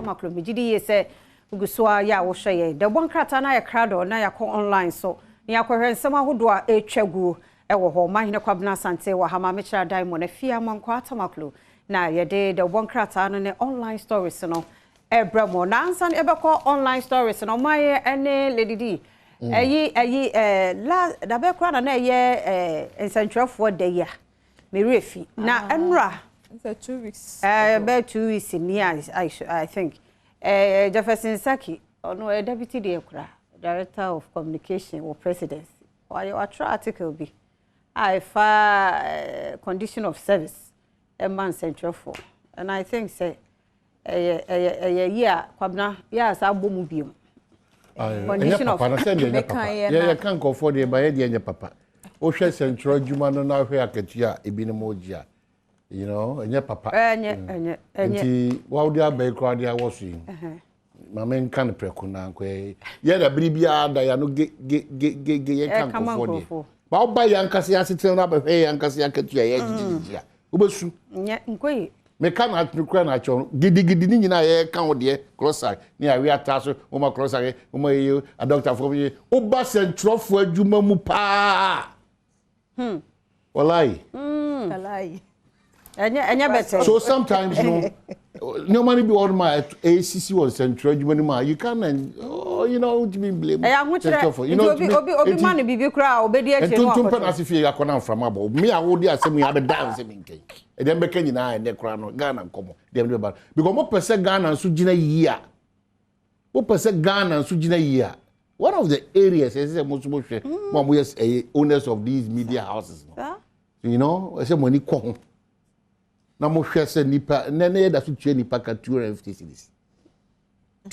Tamaklo. Megye di yie sɛ wogu so ara yɛ a wohwɛ yɛn. Dawubɔ nkrataa no ayɛ krado na yɛakɔ online so na yɛakɔhwɛ nsɛm ahodoɔ a ɛretwa guo wɔ hɔ. Ɔmanhene Kwabena Asante wɔ ha, Maame Kyerɛ Adaemone, Afie Amankwaa Tamaklo na yɛde dawubɔ nkrataa no ne online stories no rebrɛ mo. Na ansa na yɛbɛkɔ online stories no, ɔman ne Lady D, ɛyi ɛyi ɛɛ la dabɛ koraa na na ɛyɛ ɛɛ nsɛntwerɛfoɔ da yi a, me werɛ fi. Na ɛnora. Sɛ 2 weeks. Bɛyɛ 2 weeks ni a I think. Jefferson Saki, ɔno ɔyɛ deputy deɛ koraa, director of communication wɔ presidency. Wayɛ watwerɛ article bi a ɛfa condition of service ɛma nsɛntwerɛfoɔ. And I think sɛ ɛyɛ yi a Kwabena yɛ a saa bɔ mu biom. Ɛnyɛ papa na sɛ deɛ ɛnyɛ papa yɛyɛ ka nkɔfoɔ deɛ ba yɛ deɛ ɛnyɛ papa. Wohwɛ sɛntwerɛ adwuma no na wohwɛ akatua a ebinom gye a, ɛnyɛ papa. Ɛnyɛ. Nti wawode aba yi koraa de awɔ so yi, maame nka no prɛko na nkɔ yɛ da bere biara da ya no ge ge ge ge ge yɛka nkɔfoɔ deɛ ba woba yɛ ankasa yɛ asetena no abɛhwɛ yɛ ankasa yɛ akatua yɛ gyigyigyi a, wobɛsu. Nyɛ nkɔ yi. Meka na kura na akyɛw no gidigidi ne nyinaa yɛka ho deɛ CLOSSAG ne awe ata so wɔma CLOSSAG wɔma yɛ adɔktafoɔ yɛ woba sɛntwerɛfoɔ adwuma mu paa. Wallahi. Wallahi. Ɛnyɛ bɛtɛ. So sometimes no, nneɛma no bi wɔ hɔ a ɛsisi wɔ nsɛntwerɛ adwuma no mu a you can oh, ntumi blame. Ɛyɛ ahokyerɛ nti obi ma no biribi koraa a obɛdi akyire no. Ntontom pɛ na ase fie akɔ na mframa bɔ me a wode asɛm yi abɛda nsɛm nkɛn ɛdeɛ mbɛka nyinaa. Ɛnɛ koraa no Ghana nkɔmmɔ deɛ mede bɛba because mopɛ sɛ Ghana nso gyina yie a, wopɛ sɛ Ghana nso gyina yie a, one of the areas ɛsɛ sɛ mo nso mohwɛ, mo a moyɛ ɛyɛ owners of these media houses no, ɛsɛ mo ani kɔ ho na mohwɛ sɛ nipa nnɛ ne yɛda so tua nipa ka 250 cedis.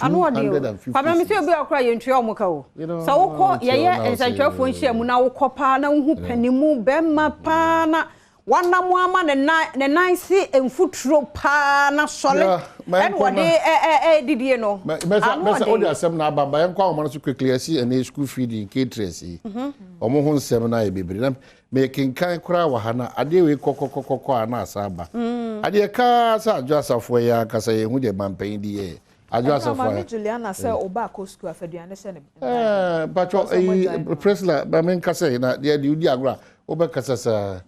Ano ɔde o, Kwabena, mi sɛ obi a ɔkora yɛntua ɔmo ka o. Sɛ wokɔ yɛyɛ nsɛntwerɛfoɔ nhyia mu na wokɔ paa na wohu panimu bɛrima paa na wanam ama ne nan si mfuturo paa na sɔle ɛna wɔde ɛɛ didie no. Ano ɔde wode asɛm na aba ba yɛnkɔ ahoma no so quickly. Ɛsi ɛne school feeding caterers yi, ɔmo ho nsɛm no ayɛ bebree na mekenkan koraa wɔ ha na adeɛ wei kɔkɔkɔkɔ a na asa aba. Adeɛ kaa sɛ Adwo Asafoɔ yɛ ankasa yɛhu deɛ mampanyin de yɛɛ Adwo Asafoɔ. Maame Juliana sɛ ɔba akɔ sukuu afɛduane hyɛ ne. Ɛɛ patro eyi Priscilla, maame nkasa yi na deɛ deɛ odi agorɔ a wobɛkasa saa.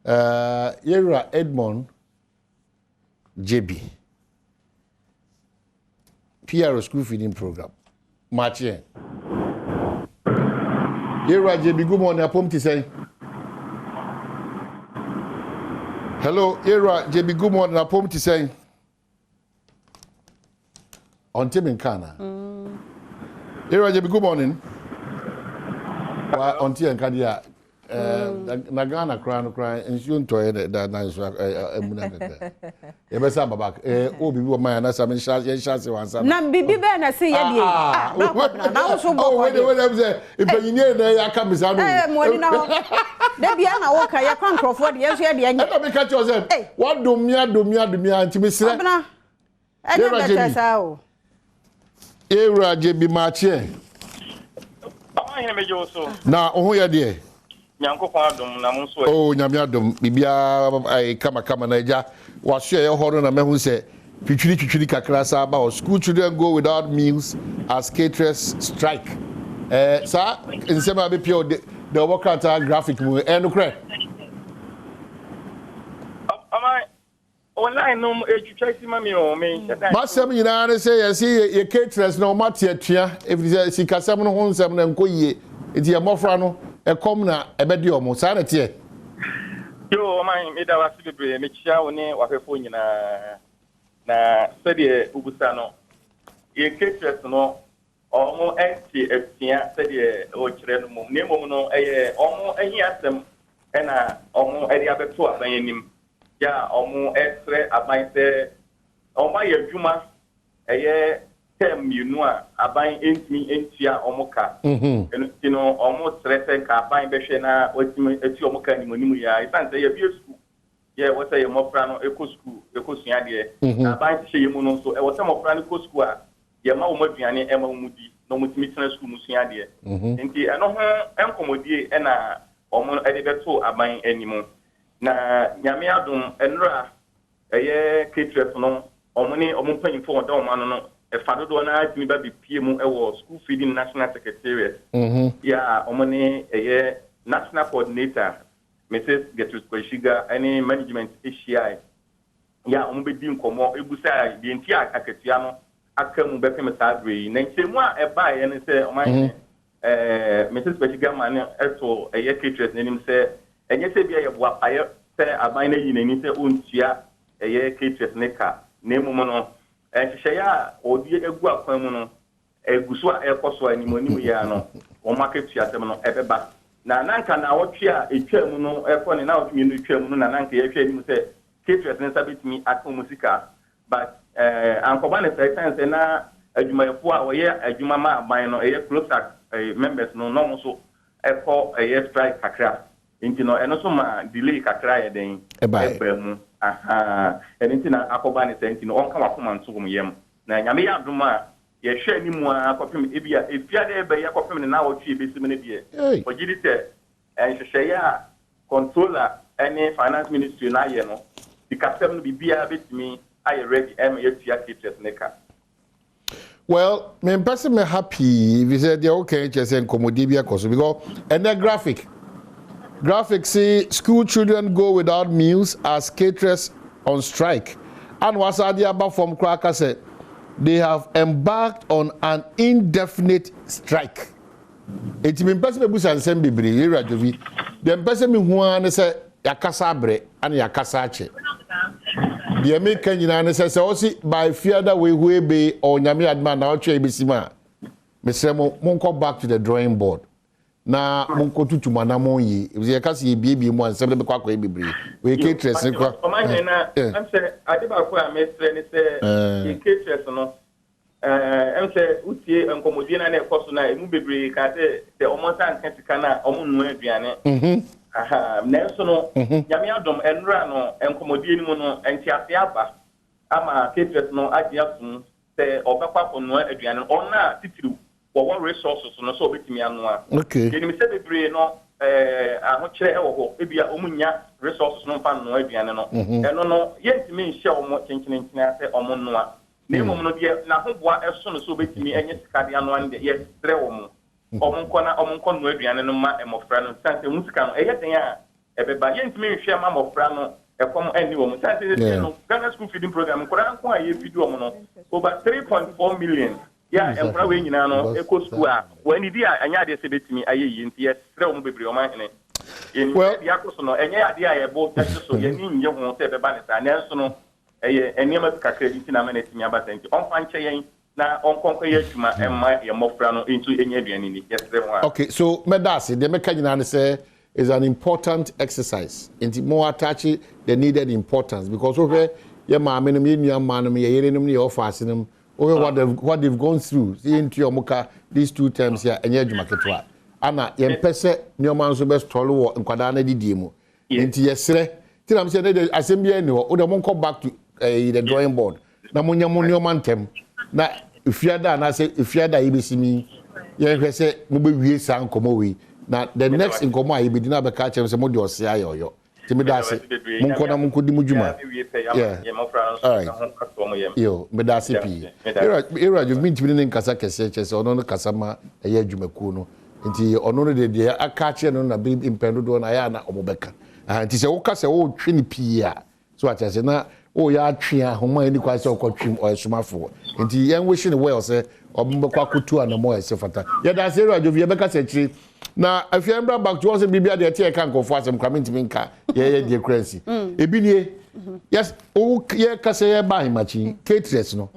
Yɛwura Edmond Jebi, PR school feeding program maakyeɛ. Yɛwura Jebi, good morning. Apom te sɛn? Hello, yɛwura Jebi, good morning. Apom te sɛn? Ɔnte me nka na yɛwura Jebi, good morning. Wa ɔnte yɛn nka deɛ a na Ghana koraa no koraa nsuo ntɔɛ da na nsuo amuna kakra yɛbɛsa aba back. O biribi wɔ man anasa yɛnhyɛ ase wansa. Na biribi bɛɛ na se yɛ deɛ ah na Kwabena na woso bɔ kɔ deɛ wei deɛ sɛ mpanyini na ɛyɛ aka mi saa no. Mo ani na hɔ dabi a na woka yɛkɔ nkurɔfoɔ deɛ yɛnso yɛ deɛ nyɛ. Ɛna mi ka kyerɛ sɛ wadom mi adom mi adom mi a nti mi srɛ. Kwabena, ɛnyɛ bɛtɛ saa o. Ewura Gyebi, maakyeɛ. Ɔhene, megye wo so. Na wo ho yɛ deɛ? Nyankopɔn adom, na mo nso ɛ? Oh, Nyame adom, biribiara ayɛ kamakama. Na agya waso ɛyɛ hɔ no na mahu sɛ twitwiri twitwiri kakra saa ba hɔ. School children go without meals as caterers strike. Saa nsɛm a bɛpia o de ɔbɔ krataa graphic mu ɛyɛ nokorɛ? Ɔman online no etwitwa si ma mi o, me nhyɛ dan. Masɛm nyinaa ne sɛ yɛse yɛ caterers na ɔma te atua ɛfiri sɛ sikasɛm no ho nsɛm no nkɔ yie, nti yɛ mmɔfra no ɛkɔm na ɛbɛde ɔmo saa na teɛ. Yo, ɔman, meda wo ase bebree. Mekyia wo ne wahwɛfoɔ nyinaa. Na sɛdeɛ wobusa no, yɛ caterers no ɔmo nte atua sɛdeɛ wɔkyerɛ no mom, na mmom no ɛyɛ ɔmo ahiasɛm ɛna ɔmo ɛde abɛto aban anim yɛ a ɔmo ɛsrɛ aban sɛ ɔmo ayɛ adwuma ɛyɛ term 2 a aban ntumi ntua ɔmo ka. Ɛno nti no ɔmo srɛ sɛ nka aban bɛhwɛ na watumi atua ɔmo ka animanim yɛ a ɛsiane sɛ yɛbie sukuu yɛ ɛwɔ sɛ yɛ mmɔfra no ɛkɔ sukuu ɛkɔ sua adeɛ na aban hyehyɛ yɛ mu no nso ɛwɔ sɛ mmɔfra no kɔ sukuu a yɛma wɔn aduane ɛma wɔn di na wɔn tumi tena sukuu mu sua adeɛ. Nti ɛno ho nkɔmmɔdie ɛna wɔn ɛde bɛto aban anim. Na Nyame adom, nnora ɛyɛ caterers no Wɔn ne wɔn mpanyimfo a wɔda wɔn ano no fa dodoɔ no ara tumi ba bepue mu wɔ School Feeding National Secretariat yi a wɔn ne ɛyɛ National Coordinator Misis Gertrude Kwashiga ne management hyiae yi a wɔbɛdi nkɔmmɔ busaa deɛ nti a akatua no aka mu bɛpem saa berɛ yi. Na nkyerɛmu a ɛbaeɛ ne sɛ ɔmanhene Misis Kwashiga ma no too ɛyɛ caterers no anim sɛ ɛnyɛ sɛ ebia yɛ boapayɛ sɛ aban no ayi n'ani sɛ ɔntua ɛyɛ caterers no ka, na mmom no, nhyehyɛeɛ a wɔde agu akwan mu no, ɛgu so a ɛrekɔ so a animuanim yi ara no, wɔn akatuasɛm no ɛbɛba. Na na anka nnawɔtwe a ɛtwaa mu no rekɔ ne nnawɔtwe mmienu retwaa mu no na na anka yɛhwɛ anim sɛ caterers no nsa bɛtumi aka wɔn sika, but ankɔba no saa ɛsiane sɛ na adwumayɛfoɔ a wɔyɛ adwuma ma aban no, ɛyɛ CLOSAG members no, na wɔn nso kɔ ɛyɛ strike kakra. Nti no ɛno nso maa delay kakra yɛ dɛn? Ɛbaeɛ. Ɛbaa mu. Ahaa. Ɛno nti na akɔba no saa nti no ɔnka w'akoma nto wɔn yam. Na Nyame yɛ adom a, yɛhwɛ anim ara kɔpem ebia efiada a ɛreba yi akɔpem ne naawɔtwe a ɛbɛsi mu no deɛ, Ei! ɔgye di sɛ nhyehyɛeɛ a Controller ne Finance Ministry no ayɛ no, sikasɛm no biribiara bɛtumi ayɛ ready ɛma yɛatua caterers no ka. Well, mempɛ sɛ mɛha pii efisɛ deɛ woka yi kyerɛ sɛ nkɔmmɔdie bi akɔ so because ɛnɛ graphic graphic se school children go without meals as caterers on strike ana wasa de aba fam koraa ka sɛ they have embarked on an indefinite strike. Enti mempɛ sɛ mɛbusa nsɛm bebree, Yewura Djovi. Deɛ mepɛ sɛ mehu ara ne sɛ yɛakasa abrɛ ana yɛakasa akyɛ. Deɛ meka nyinaa ne sɛ sɛ ɔse by fiada wei huebee or Nyame adom a naawɔtwe a yɛbɛsi mu a, mesrɛ mo monkɔ back to the drawing board na monkɔtutu mo anamɔn yie. Efisɛ yɛka sɛ yɛbiebie mu a nsɛm no bɛkɔ akɔyɛ bebree. Wei Yo, caterers no kora. Ɔmanhene na Eh, ɛm sɛ ade baako a mesrɛ ne sɛ eh. yɛn caterers no Ɛm sɛ wotie nkɔmmɔdie no a na ɛkɔ so no a, ɛmu bebree kaa sɛ sɛ wɔn nsa anka sika no a, wɔnnoa aduane. Aha, nanso no, Nyame adom, ɛnnora no, nkɔmmɔdie no mu no, nteaseɛ aba ama caterers no agye atom sɛ wɔbɛkɔ akɔnoa aduane no, wɔn a titiriw wɔwɔ resources no sɛ wɔbɛtumi anoa. Yɛnim sɛ bebree no, ahokyerɛ wɔ hɔ, ebia wɔnnya resources no mfa nnoa aduane no. Ɛno no, yɛntumi nhyɛ wɔn kyenkyerenkyene sɛ wɔnnoa. Na mmom no, deɛ n'ahoboa so no sɛ ɔbɛtumi anya sika de anoa no deɛ, yɛsrɛ wɔn, wɔnkɔ na wɔnkɔnoa aduane no mma mmɔfra no, ɛsiane sɛ wɔn sika no, ɛyɛ den a ɛbɛba. Yɛntumi nhwɛ mma mmɔfra no ɛkɔm nne wɔn, ɛsiane sɛ seesei no, Ghana School Feeding Programme, nkwadaa nko a yɛfidi wɔn no, over 3.4 million, yɛ a nkwadaa wei nyinaa no kɔ sukuu a, wɔannidi a, ɛnyɛ adeɛ sɛ ɛbɛtumi ayɛ yie. Nti yɛsrɛ wɔn bebree, Ɔmanhene, yɛnim sɛ deɛ akɔ so no, ɛnyɛ adeɛ a yɛn bo gye so, yɛn ani nnye ho sɛ ɛbɛba no saa, nanso no, Ɛyɛ nneɛma bi kakra bi nti na ama no atumi aba saa nti, ɔmfa nkyɛ yɛn na ɔnkɔ nkɔyɛ adwuma mma yɛn mmɔfra no nso nya aduane nni. Yɛsrɛ mo ara. Okay, so mɛda ase. Deɛ mɛka nyinaa ne sɛ it's an important exercise. Nti mo attach the needed importance because wohwɛ yɛ maame nom, yɛ nua mmaa nom, yɛ yerenom ne yɛ ɔfaase nom, wohwɛ what they've, what they've gone through, sɛ yɛntua wɔn ka these two terms a, ɛnyɛ adwuma ketewa. Ana yɛmpɛ sɛ nneɛma nso bɛ stall wɔ nkwadaa no adidie mu. Nti yɛsrɛ ti na mesɛ ne asɛm biara nni hɔ wode monkɔ back to eh, the drawing board na monyɛ mo nneɛma ntɛm na efiada anaasɛ efiada a yɛbɛsi mi yɛnhwɛ sɛ mobɛwie saa nkɔmmɔ wei na the next nkɔmmɔ a yɛbɛdi na abɛka akyerɛ m sɛ mode ɔse ayɛ ɔyɔ nti meda ase monkɔ na monkɔdi mo dwuma. Yeah, alright, yo, meda ase pii. Ewura Dwom mentumi ne ne nkasa kɛseɛ kyerɛ sɛ ɔno no kasa ma ɛyɛ adwumakuo no. Nti ɔno no deɛ deɛ aka akyerɛ no na bere mpɛn dodoɔ no ayɛ a na wɔn bɛka. Aha, nti sɛ woka sɛ wotwe no pii a, so ate ase na woyɛ atwe ahoma a ɛni kwan sɛ wokɔtwe mu, ɔyɛ somafoɔ. Nti yɛn wish no well sɛ wɔn bɛkɔ akɔtu anamɔ a ɛsɛ fata. Yɛda ase Ewura Dwovi, yɛbɛkasa akyire. Na afei ɛmbra back to hɔ sɛ biribi adeɛ ɛte yɛka nkurɔfoɔ asɛm koraa mentumi nka yɛyɛ deɛ kura nsi. Ebi nie, yes, wo yɛka sɛ yɛba ahemakye, caterers no,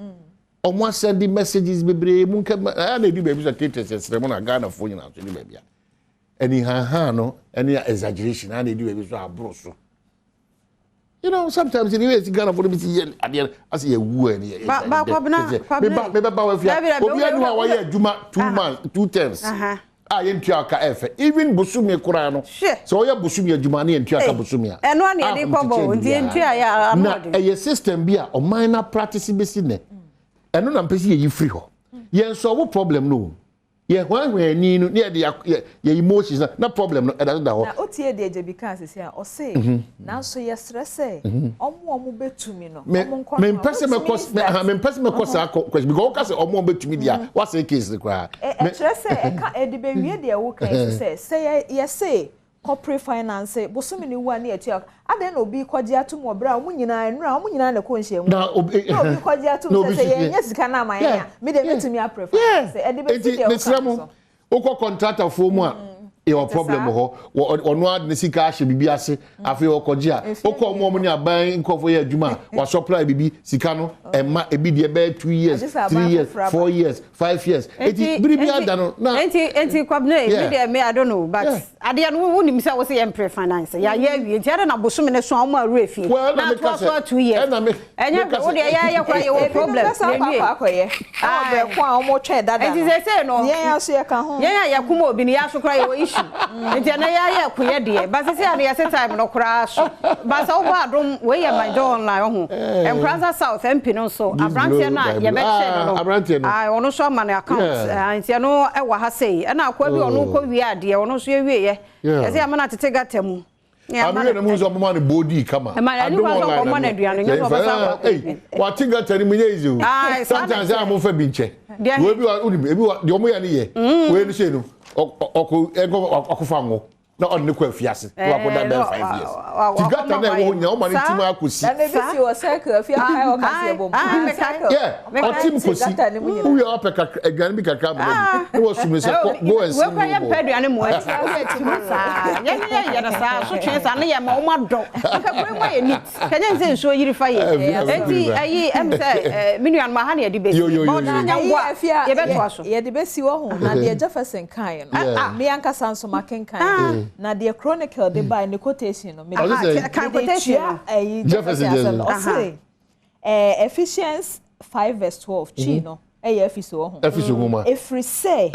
Ɔmo asɛnde messages bebree mu nka ɛyɛ na edu baabi sɛ caterers ɛsrɛ mo na Ghana foɔ nyinaa nso edu baabi a ɛni hanhan no ɛne exaggeration ɛna edu baabi so aboro so. You know sometimes the way Ghana foɔ no bi si yɛ adeɛ asɛ yɛ wu ɛni yɛ Ba ba kwabena kwabena meba meba ba wafia Dabi, dabi, obi wode- anu a wode- wɔyɛ adwuma 2 months 2 terms a yɛntua aka ɛfɛ even bosome koraa no Hwɛ. sɛ ɔyɛ bosome adwuma ne yɛntua aka Ei, bosome a ɛno a na yɛde kɔ bɔ o, nti yɛntua yɛ a, ano na ɔden. ɛyɛ system bi a ɔman na practice bɛsi nnɛ. Ɛno na mpɛ sɛ yɛyi firi hɔ. Yɛn solve problem no o. Yɛ hwanhwan ani no na yɛde yɛ yɛ emotions na na problem no ɛda so da hɔ. Na wotie deɛ Gyebi kaa sisi a, ɔse nanso yɛsrɛ sɛ ɔmo a ɔmo bɛtumi no ɔmo nkɔ no mempɛ sɛ mɛkɔ aha mempɛ sɛ mɛkɔ saa question because woka sɛ ɔmo a ɔbɛtumi deɛ a wasɛe case no koraa. Ɛkyerɛ sɛ ɛka ɛde bɛwie deɛ woka yi so sɛ sɛ yɛse Corporate finance, bosome no wu a ne yɛtua ka. Adɛn na obi kɔgye atom wɔ berɛ a wɔn nyinaa, nnora, wɔn nyinaa na ɛkɔ nhyiamu no? Na obi kɔgye atom sɛ sɛ yɛannya sika no ama yɛn a, me deɛ mɛtumi apere finance. Ɛde bɛsi deɛ woka no so. Wokɔ kɔntratafoɔ mu a, yɛwɔ problem wɔ hɔ. Ɔno ara de ne sika ahyɛ biribi ase, afei ɔkɔgye a, wokɔ wɔn a wɔne aban nkurɔfoɔ yɛ adwuma a, wɔasupply biribi, sika no ɛmma, ebi deɛ ɛbɛyɛ 2 years, 3 years, 4 years, 5 years. Eti bere bi ada no na. Enti Kwabena, me deɛ me I don't know, but adeɛ no wo nim sɛ wo sɛ yɛn pre finance yɛayɛ awie, nti ɛde na bosome ne so a wɔn awura fie na atoa so 2 years, ɛnyɛ wo deɛ yɛayɛ kora yɛwɔ problem. Yɛnwie akɔyɛ ɛwɔ brɛ ko a wɔn twɛn dada no. Nti sɛ no yɛn aso yɛ ka ho. Yɛn a yɛkum obi no, yɛn aso kora yɛwɔ issue, nti ɛnɛ yɛayɛ koyɛ deɛ ba sɛ a no yɛse time no koraa so ba sɛ wobɔ Adom. Wei yɛ MyJoyOnline. Ɔho Nkoranza South MP no nso, aberanteɛ no a yɛbɛkyɛ no no, ɔno nso ama no account, nti ɛno ɛwɔ ha sei. Ɛna akoa bi ɔno kɔ wie adeɛ, ɔno nso yɛwieɛ yɛsɛ yɛama no atete gata mu. Abiri na mu nso ɔmoma no boodi kama. Adom Online na mu wate gata no mu nyɛ easy o. Sometimes a mo fɛ bi nkyɛ wei bi wa wonim ebi wa deɛ ɔmo yɛ no yɛ wei no sei no, ɔkɔ ɛnkɔ ɔkɔfa ngo na ɔde ne kɔ afiase na wakɔ da bɛyɛ 5 years ti gata na ɛwɔ hɔ nyinaa ɔma ne ti mu akɔsi. Na ebi si wɔ circle afi aka ɛwɔ kaseɛ bɔ mu. Circle. Yeah, ɔte mu kɔsi wowie a ɔpɛ kakra aduane bi kakra ama no bi na wasum ne sɛ kɔ go and sing. Wekura yɛ mpɛ aduane mu ɛti wode ti mu saa yɛn yɛ yɛ no saa so twɛn saa ne yɛ ma wɔn adɔ nka kure mu ayɛ neat kɛnyɛ nsɛ nsuo yiri fa yɛ. Eti ɛyi ɛm sɛ me nuanom, aha na yɛde besi ma ɔkyerɛ nya nko a yɛbɛtoa so. Yɛde bɛsi wɔ ho na deɛ Jefferson kaeɛ no, me ankasa nso makenkan, na deɛ Chronicle de bae ne quotation no, mede tua ɛyi Jefferson asɛm no. Ɔse Ephesians 5 verse 12 Twi no ɛyɛ Efeso wɔ ho. Efeso nwoma. Efiri sɛ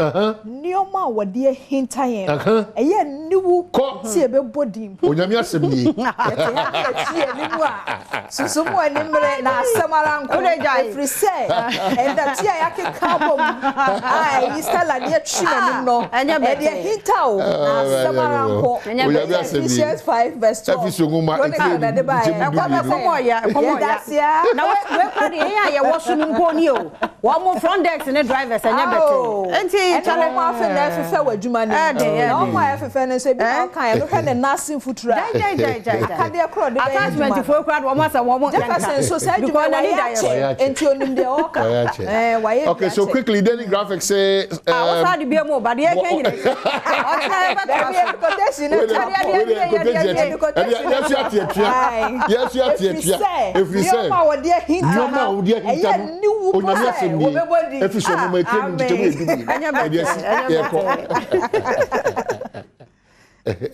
nneɛma a wɔde ahinta yɛn no, ɛyɛ niwu sɛ yɛbɛbɔ din mpo. Onyame asɛm nie. Yɛte ha ne yɛtwi anim a susu mu ani mmere na asɛm ara nko, efiri sɛ ɛnɛte a yɛakeka abɔ mu a ɛyi Stella de atwi n'anim no, ɛde ahinta o, na asɛm ara nko. Onyame asɛm nie. Ephesians 5 verse 12. Efeso nwoma Chronicle na de baeɛ. Ɛkɔm ɛkɔm ɔya ɛkɔm ɔya na wekura deɛ yɛn a yɛwɔ so no mpo ni o, wɔn mo front desk ne drivers ɛnyɛ bɛtɛ nti. Ɛne wɔn afei na ɛfefɛ wɔ adwuma no mu, na wɔn a ɛfefɛ no nso ebi na ɔka yɛ no hwɛ ne nase mfuturo a akadeɛ korɔ de bɛyɛ adwuma. Attachment foɔ kura de wɔn asɛ wɔn. Jefferson nso saa adwuma wayɛ akyɛ, nti onim deɛ ɔka ɛɛ wayɛ bi akyɛ. Okay, so quickly, Daily Graphic say. Ah, wosan de bi mu ba deɛ ɛka nyina ɔkyerɛ yɛ bɛtɔ so. Dabi, quotation no ta yɛsu ate atua, yɛsu ate atua, efiri sɛ nneɛma a wɔde ahinta nneɛma a wɔde ahinta ɛyɛ no niwu po Onyame sɛ asɛm nie. wɔbɛbɔ din. Efi so ɔmo etire mu nkyekyɛmu edu mmienu Ɛnyɛ ɛde asi bɛtɛ, ɛnyɛ yɛkɔ. Bɛtɛ.